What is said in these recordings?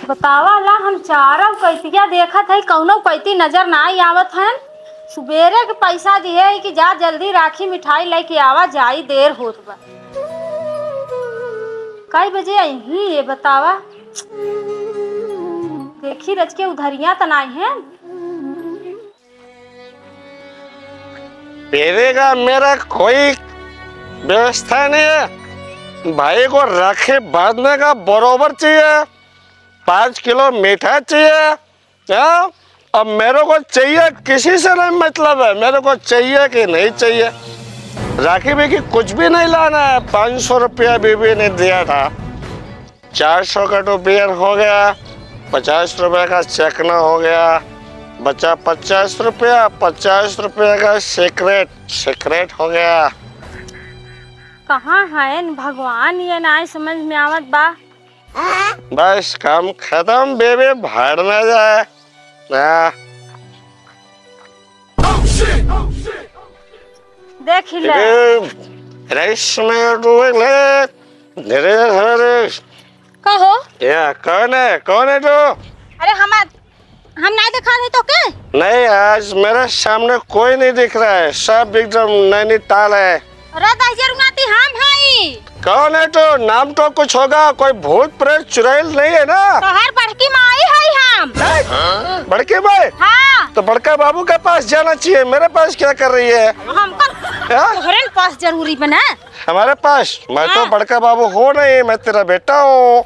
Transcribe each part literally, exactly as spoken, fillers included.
बतावा ला, हम चारों कैतिया देखत हई, कौनो कैती नजर नाई आवत हन। सुबेरे के पैसा दिहे हई कि जा जल्दी राखी मिठाई लेके आवा, जाई देर होत बा। कई बजे अइहीं ये बतावा? देखी रच के उधरिया त नाई है। तेरे का मेरा कोई व्यवस्था नहीं है। भाई को राखी बांधने का बरोबर चाहिए, पाँच किलो मीठा चाहिए। हाँ? अब मेरे को चाहिए, किसी से नहीं मतलब है, मेरे को चाहिए कि नहीं चाहिए। राखी भी की कुछ भी नहीं लाना है, पाँच सौ रुपया भी, भी नहीं दिया था। चार सौ का तो बियर हो गया, पचास रुपए का चखना हो गया, बचा पचास रुपया, पचास रुपया का सिगरेट, सिगरेट हो गया। कहाँ हैं भगवान, ये नाई समझ में आवत बा। बस काम खतम, बेबे भाड़ में जाए। हाँ। देख ही ले। अरे, रेस में डूबे ले, धीरे धीरे। कहो? या, कौन है? कौन है तू? अरे, हम, हम नहीं दिखा रहे तो के? नहीं, आज मेरे सामने कोई नहीं दिख रहा है, सब एकदम नैनीताल है। अरे, दहिजर उनाती हम हई। कौन है तू? नाम तो कुछ होगा, कोई भूत प्रेत चुड़ैल नहीं है ना? तोहर बड़की माई हई हम। हैं? बड़की माई? हाँ। तो बड़का बाबू के पास जाना चाहिए, मेरे पास क्या कर रही है? हमको हाँ? तोहरे पास जरूरी बना। हमारे पास? मैं तो हाँ। बड़का बाबू हो नहीं, मैं तेरा बेटा हूँ।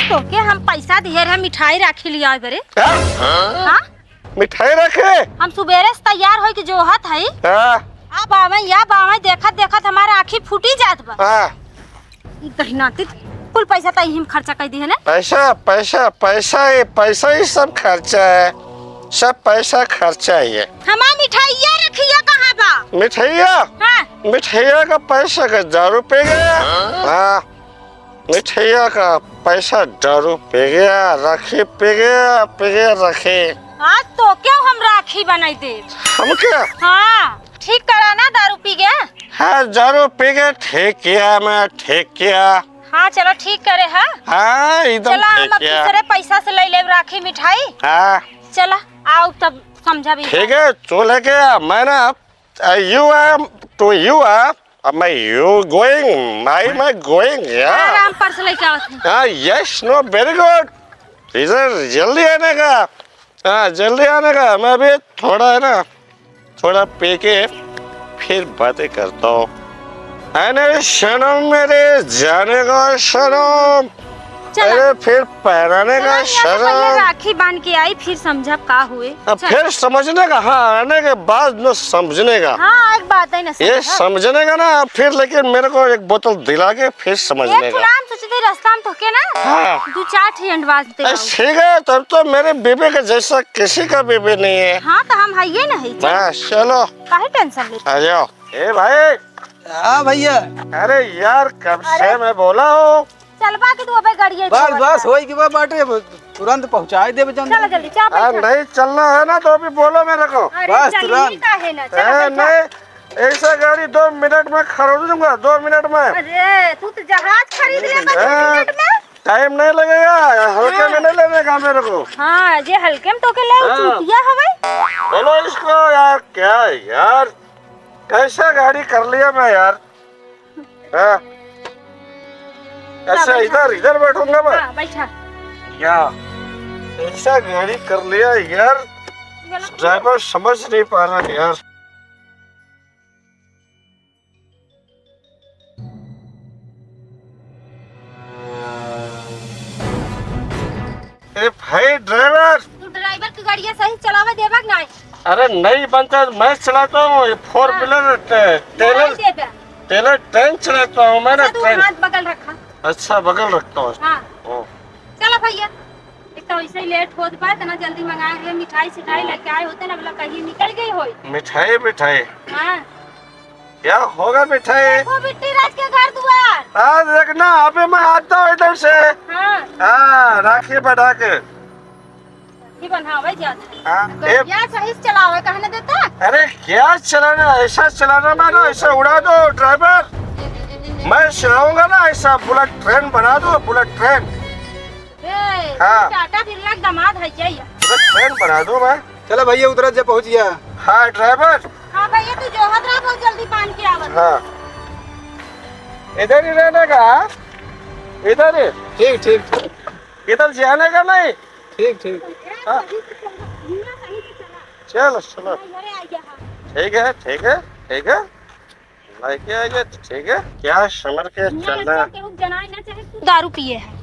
तो के हम पैसा दिहे रहे, मिठाई राखी लिया बरे। हाँ? हाँ? मिठाई रखे? हम सुबेरे से तैयार होई के जोहत हई। हाँ। अब आवे, अब आवे, देखत देखत हमार आँखी फूटी जात बा। हाँ। ई दहिनाती कुल पैसा त इही में खर्चा कर दिहे ना। पैसा, पैसा, पैसा, ये पैसा ही सब खर्चा है, सब पैसा खर्चा ही है। हमार मिठाइया रखिया कहाँ बा? मिठाइया? हाँ। मिठाइया का पैसा का दारू पी गया। हाँ। मिठाइया का पैसा दारू पी गया, राखी पी गया, पी गया राखी। आज तो क्यों हम राखी बनाई दे? हम क्या? हाँ, ठीक करा ना, दारू पी गया। हाँ, दारू पी गया, ठीक किया मैं, ठीक किया। हाँ, चलो ठीक करे, हाँ। हाँ, एकदम चला, ठीक हम अब किया। दूसरे पैसा से ले लेब राखी मिठाई। हाँ। चला, आओ तब समझा भी। ठीक है, तू लेके आ, मैं ना, uh, you are, to you are, अब मैं you going, मैं, मैं going, हाँ, यार। राम पर्स लेके आवत हूँ। हाँ, yes, no, very good। इधर जल्दी आने का। हाँ, जल्दी आने का। मैं अभी थोड़ा है ना, थोड़ा पी के फिर बातें करता हूँ। अरे सनम, मेरे जाने का सनम। चला। अरे फिर पहनाने का चला, यहाँ से पहले सनम। राखी बांध के आई, फिर समझब का हुए। अब चल। फिर समझने का, हाँ, आने के बाद न समझने का। हाँ, एक बात है ना ये समझब। समझने का ना, फिर लेकिन मेरे को एक बोतल दिला के फिर समझने एक का। गुलाम सोचते रास्ता में तो के ना, हाँ। दो चार ठी अंडवा देते ए, रहो। ठीक है, तब तो मेरे बीबी के जैसा किसी का बीबी नहीं है। हाँ, तो हम हइये ना है, चल। बस, चलो। काहे टेंशन लेते? आ जाओ। ए भाई। हाँ भैया। अरे यार, कब अरे। से मैं बोला हूँ। चलबा के तू अबे गाड़िए बस, छोड़ बस, दे। होई के बा बाटे, अब तुरंत पहुँचाई देबे जन। चल जल्दी, चाप आ, बैठा। नहीं चलना है ना तो अभी बोलो मेरे को। अरे बस, चलिए तुरंत। काहे ना, चल ए, बैठा। नहीं, ऐसा गाड़ी दो मिनट में खरोच दूंगा, दो मिनट में। अरे, तू तो जहाज खरीद लेबा दो ए, मिनट में। टाइम नहीं लगेगा, हल्के में हाँ। नहीं लेने का मेरे को। हाँ, जे हल्के में तोके ले, हाँ। चूतिया हवे। बोलो इसको यार, क्या यार, कैसा गाड़ी कर लिया मैं यार। हाँ। अच्छा, बैठा। इधर, इधर बैठूंगा मैं। हाँ, बैठा। क्या? ऐसा गाड़ी कर लिया यार, गलत। ड्राइवर समझ नहीं पा रहा यार। ए भाई ड्राइवर। तू ड्राइवर के गाड़िया सही चलावे देबा कि नाई? अरे नहीं बनता, मैं चलाता हूँ, ये four हाँ। Wheeler टे-, नहीं टेलर, देबा। टेलर ट्रेन चलाता हूँ मैं ना, अच्छा, तू ट्रेन। हाथ बगल रखा। अच्छा, बगल रखता हूँ। हाँ। ओ। चला भैया, एक तो ऐसे ही लेट होत बा, इतना जल्दी मंगाए हुए मिठाई सिठाई लेके आए होते ना, बोला कहीं निकल गई होई। मिठाई, मिठाई। हाँ। क्या होगा मिठाई? देखो बिट्टी राज के घर दुआर। हाँ, देखना, अभी मैं आता हूँ इधर से। हाँ। हाँ, राखी बना के। राखी बन्हावे जात है। हाँ, तो ए- या सही से चलावे, कहे न देता? अरे, क्या चलाना, ऐसा चलाना मानो, ऐसा उड़ा दो ड्राइवर। मैं चलाऊंगा ना, ऐसा बुलेट ट्रेन बना दो, बुलेट ट्रेन। ए, हाँ। टाटा बिरला के दामाद है क्या ये? अरे, ट्रेन बढ़ा दो बा। चलो भैया, उतरत जा, पहुँच गया। हाँ, ड्राइवर। हाँ भैया, तू जोहत रहा, बहुत जल्दी बांध के आवत। हाँ। इधर ही रहने का, इधर ही। ठीक, ठीक, ठीक। इधर जाने का नहीं। ठीक, ठीक। हाँ। चलो, चलो। ठीक है, ठीक है, ठीक है। लइके आ गए तो ठीक है। क्या समर के चलना? दारू पिए है।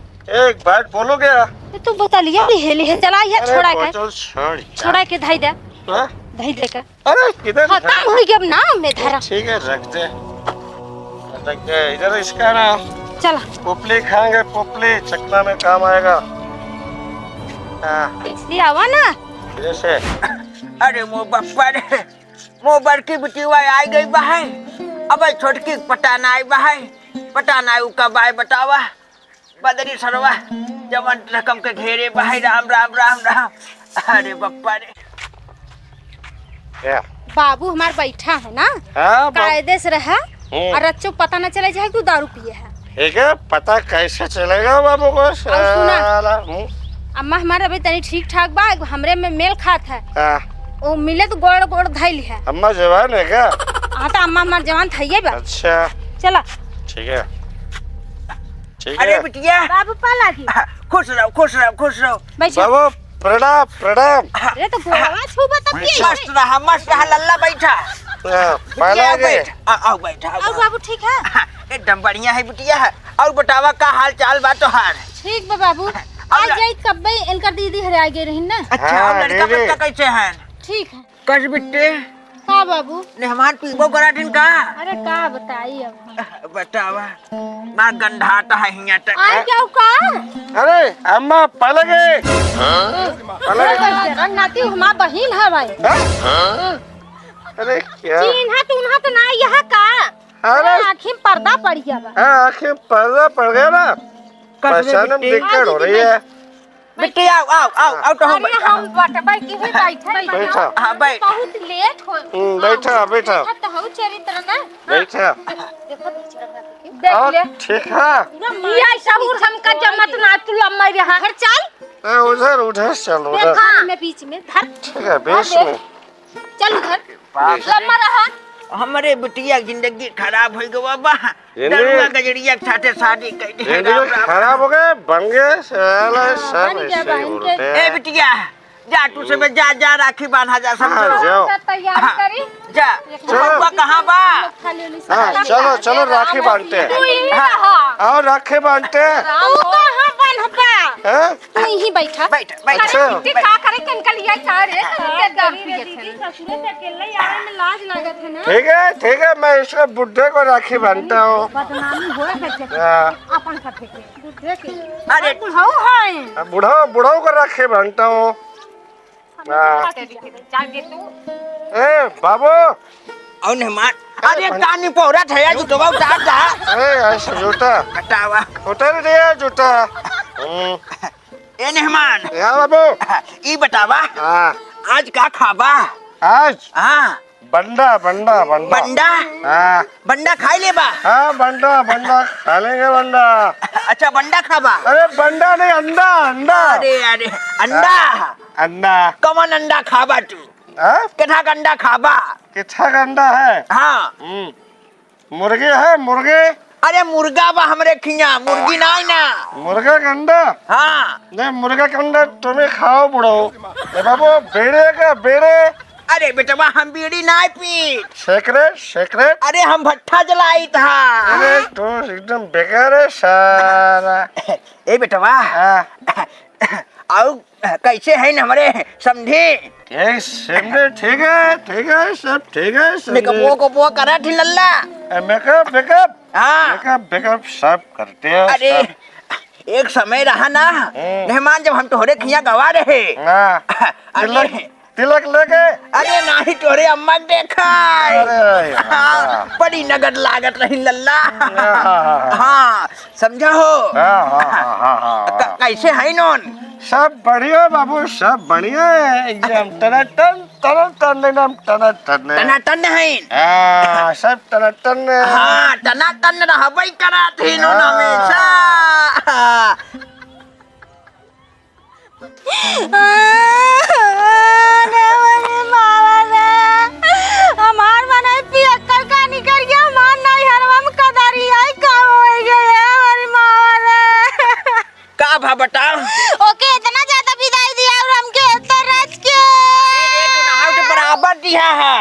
एक बात बोलो क्या? तो तू बता लिया, लिहे, लिहे, चला ये अरे छोड़ा के। बोतल छोड़ यार। छोड़ा के धई दे। हाँ? धई दे के। अरे किधर? खत्म हो गया अब ना में धरा। ठीक है, रख दे। रख दे, इधर इसका ना। चला। पोपली खाएंगे, पोपली चकना में काम आएगा। हाँ। इसलिए आवा ना। जैसे। अरे मो बप्पा रे, मो बड़की बिटिया आई गई बा है, अब छोटकी पता ना आई बा है, पता ना उ कब आए बतावा। बदरी सरवा, जवन रकम के घेरे बा है, राम, राम, राम, राम। अरे बप्पा रे। क्या? बाबू हमार बैठा है ना, हाँ, बाबू। कायदे से रहा। हम्म। और रच्चो पता न चले जाए कि तू दारू पिए है। ठीक है, पता कैसे चलेगा बाबू को? और सुना, साला, हम्म। अम्मा हमारे अभी तनी ठीक ठाक बा, हमरे में मेल खात है। हाँ। वो मिले तो गोड़ गोड़ धइल है। अम्मा जवान है क्या? हाँ, तो अम्मा हमार जवान थइये बा। अच्छा। चला। ठीक है, ठीक अरे है। बिटिया। बाबू पा लागी। हाँ, खुश रहो, खुश रहो, खुश रहो। बैठो। बाबू, प्रणाम, प्रणाम। अरे तो गोड़वा छूबा तब के? मस्त रहा, मस्त रहा, लल्ला बैठा। हाँ, बिटिया, पहला आओ के। बैठ, आ, आओ बैठा, आओ, आओ आओ। बाबू ठीक है? हाँ, एकदम बढ़िया है बिटिया। और बतावा का हाल चाल बा तोहार? ठीक बा बाबू। और आ जाई कब्बे, इनकर दीदी हरे आ गए रही ना। अच्छा, हाँ, और लड़का दीदी। बच्चा कैसे हैं? ठीक है। कस बिट्टे? का बाबू? मेहमान पीबो कराथिन का? अरे का बताई अब हम। बतावा, मार गंधात है हियां तक। आ जाओ का? अरे अम्मा पलगे। पलगे। अरे नाती हमार बहिन है भाई। हाँ? अरे क्या? चिन्हा तुन्हा तो ना यह का? अरे। आँखी में पर्दा पड़ गया बा। हाँ, आँखी में पर्दा पड़ गया ना। कस रे पहचाने में बिट्टे? दिक्कत हो रही है। बिट्टी, आओ, आओ, आओ, आओ, तो हम अरे, बैठा। हम बटबै की ही बैठे, बैठा। बैठा। हाँ, बैठ। बहुत लेट हो। हम्म, बैठा, बैठा। देखा तो हऊ चरित्र ना। बैठा। देखो, देख और ले। ठीक है? ये सहूर हमका जमत ना, तू लम्बा रहा। घर चल। ए, उधर, उधर चल, उधर। देखा, में बीच में धर। ठीक है, बीच में। चल उधर। बाप रे। लम्बा रहा। हमरे बिटिया के जिंदगी खराब हो गवा बा। जिंदगी दरुआ गजड़िया के साथे शादी कर दे। जिंदगी राम, राम। खराब हो गए, बन गए, साला बन सब गया ऐसे ही बहन के। उल्टे। ए बिटिया, जा तू सब जा, जा राखी बांधा जा सब हाँ, तो। जाओ। तैयारी हाँ, करी। जा। चलो। बउआ कहाँ बा? हाँ, चलो, चलो राखी बांधते हैं। तू ही हाँ। रहा। आओ राखी बांधते हैं। तू कहाँ बंधबा? हैं? तू यहीं बैठा। बैठ, बैठ। अच्छा। अरे, का करे, किनका लिया, का रे? का करे, दीदी, ससुरे से अकेले आवे में लाज लागत है ना। ठीक है, ठीक है, मैं इसको बुड्ढे को राखी बांधता हूँ। बदनामी होए है जैसे हाँ। अपन साथे के। बुड्ढे के। अरे। बुढ़ऊ है। अब बुढ़ऊ, बुढ़ऊ को राखी बांधता हूँ। हाँ। जाके तू। ए, बाबू। और मेहमान। अरे, अरे, कानी पोरत है, जूतवा उतार दा। ए, ऐसे जूता। हटावा। उतार दिया जूता। हम्म। ए मेहमान। या बाबू। ई बतावा। हाँ। आज का खाबा? आज? हाँ। बंडा, बंडा, बंडा। बंडा? हाँ। बंडा खाई लेबा? हाँ, बंडा, बंडा। खा लेंगे बंडा। अच्छा, बंडा खाबा? अरे, बंडा नहीं, अंडा, अंडा। अरे, अरे, अंडा? हाँ, अंडा। कवन अंडा खाबा तू? हाँ? केथा के अंडा खाबा? केथा के अंडा है? हाँ। हम्म। मुर्गे है, मुर्गे? अरे मुर्गा बा हमरे खिया, मुर्गी नाई ना। मुर्गा के अंडा? हाँ। नहीं, मुर्गा के अंडा तुम्हें खाओ बुढ़ऊ। ए बाबू, बेड़े का बेड़े? अरे बेटवा, हम बीड़ी नाई पी। सिगरेट, सिगरेट? अरे हम भट्ठा जलाइत हा। अरे तू एकदम बेकार है साला। ए बेटवा। हाँ। आउ कैसे हैं हमरे समधी? ठीक, समधी ठीक है, ठीक है, सब ठीक है, समधी। मेकअपो को वो करा थी लल्ला? ए, मेकअप, मेकअप? हाँ। मेकअप, मेकअप सब करते हैं, अरे, सब। एक समय रहा ना, हम्म। मेहमान जब हम तोहरे खिया गवा रहे। हाँ। अरे। तिलक, तिलक लेके? अरे, नाही तोहरे अम्मा के देखा। अरे, हाँ, हाँ। बड़ी नगद लागत रही लल्ला। हाँ, हाँ, हाँ। हाँ। समझा हो? हाँ, हाँ, हाँ, हाँ, हाँ, हाँ। क-, कैसे है नोन? सब बढ़िया बाबू, सब बढ़िया है, एकदम टनाटन, टनाटन, एकदम टनाटन है। टनाटन है। हाँ, सब टनाटन है। हाँ, टनाटन रहबे करत ही नोन हाँ। हमेशा। रे हमारे मावा रे, हमार मनई पियक्कड़ का निकल गया, हमार नैहरवा में कदरी आई का हो गए हमारी मावा रे। का भा बताओ? ओके इतना ज्यादा विदाई दिया और हमके इतना रच के। ए, ए, तो नहाव के बराबर दिया है।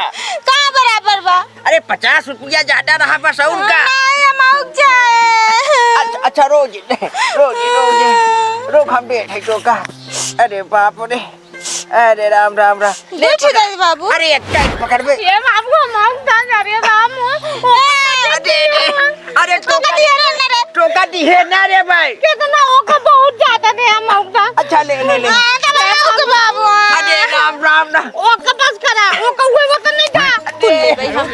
का बराबर बा? अरे, पचास रुपया ज्यादा रहा बस और का? नहीं, हम आउक जाए। अच्छा, अच्छा, रोज, रोज, रोज, रोज हम बैठे तो का? अरे बाप रे, अरे राम, राम, राम। ले बैठ पकड़। गए बाबू। अरे, एक टाइट पकड़ बे। ये बाबू, हम आउक जाए, अरे राम। अरे, अरे, अरे, टोका टोका दिया ना रे। दिहे ना रे भाई। कितना ओका बहुत ज्यादा दे हम ओका। अच्छा, ले, ले, ले। हाँ, तो भाई, ओका बाबू। अरे, राम, राम, राम। ओका बस करा, ओका हुए वो तो नहीं था। अरे। ए, हम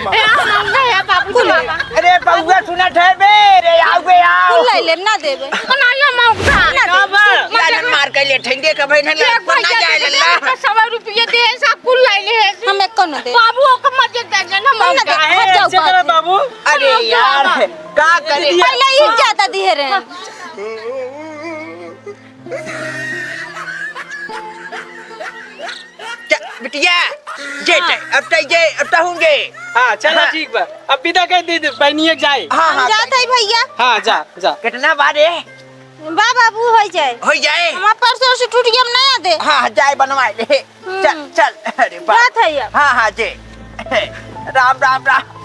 नहीं है बाबू, कुल ले। बाबा। अरे, बउआ सुना ठहर बे। रे, आओ बे, आओ। कुल ले ले, ना देबे। बनाइए हम ओका। ना देबे। बाबा। मत यार, दे। मार के ले, ठेंगे के भाई, ना एक लाग, ना भैया जाए, के लल्ला। सवा रुपये दे, सब कुल ले ले। हम एक को ना दे। बाबू, ओका मत दे, दे, ना हम ओका। काहे हट जाओ ऐसे करे बाबू। बाबू? अरे यार, का करी? पहले ही ज्यादा दिए रहे। जा, बिटिया, जे, हाँ। जे, अब तै जे, अब तहूँ जे। हाँ, चला हाँ। ठीक बा। अब विदा कर दे दे, बहनिया जाए। हाँ, हम हाँ, जात है भैया। हाँ, जा, जा। कितना बार है? बा बाबू, हो जाए। हो जाए? हमार परसों से टूट गया, हम नहीं आते। हाँ, हाँ, जाए बनवाए ले। हम्म। चल, चल, अरे बाप। जात है अब। हाँ, हाँ, जे। राम, राम, राम।